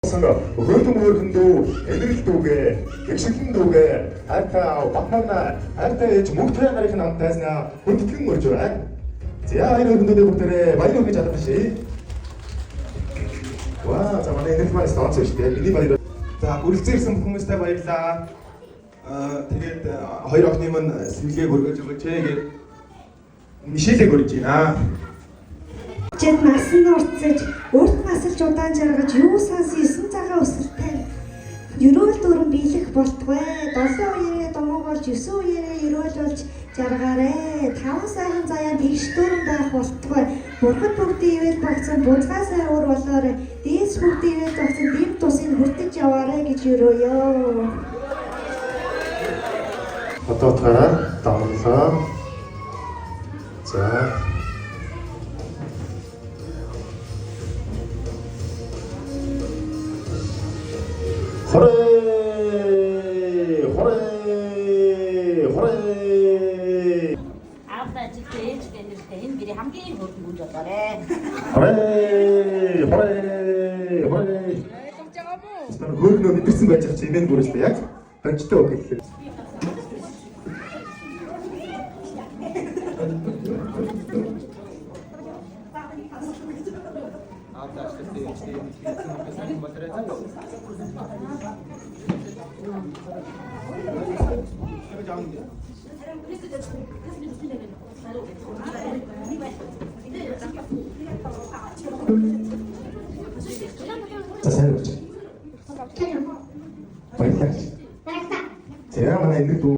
Хөөрхөн хөөрхөн дүү, энэрэл дүүгээ, эгшиглэн дүүгээ, хайртай аав, батнаа, хайртай ээж мөнх тэрэ гарын хамт тайзнаа хүндэтгэн урьж байна. За баяр хөөрхөн дүүдээ бүгдээрээ баяр хүргэж чадсан шээ. Ваа, за манай энэрэл маань спонсор шүү дээ. Миний баяр. За үргэлжлэн ирсэн бүх хүмүүстээ баярлалаа. Тэгээд хоёр охины минь сэлгээ өргөж өгөөч ээ гээд Мишелийг өргөж байна. Чид насан уртсаж, урт насалж удаан жаргаж, юу санс 9 цагаан өсөлттэй. Ерөөл дүрм биелэх болтугай. 7 үеэрээ думуу болж, 9 үеэрээ ерөөл болж жаргаарэ. 5 сайхан заяа тэгш дүрм байх болтугай. Бурхад бүгдийн ивэл багцсан бузгаа сайн уур болоорой. Дээс бүгдийн ивэл багцсан дэв тусыг хүртэж яваарэ гэж өрөөё. Одоо утгаараа давнлаа. За. Хорэй! Хорэй! Хорэй! Аавда ажилтай ээжтэй нэртэй энэ гэрээ хамгийн хөрөнгө үж болоорой. Хорэй! Хорэй! Хорэй! Тэр хөөргнөө мэдэрсэн байж байгаа чи имэн бүрээс яг дончтой үг хэллээ. За сайн уу. Баярлалаа. За манай энэ дүү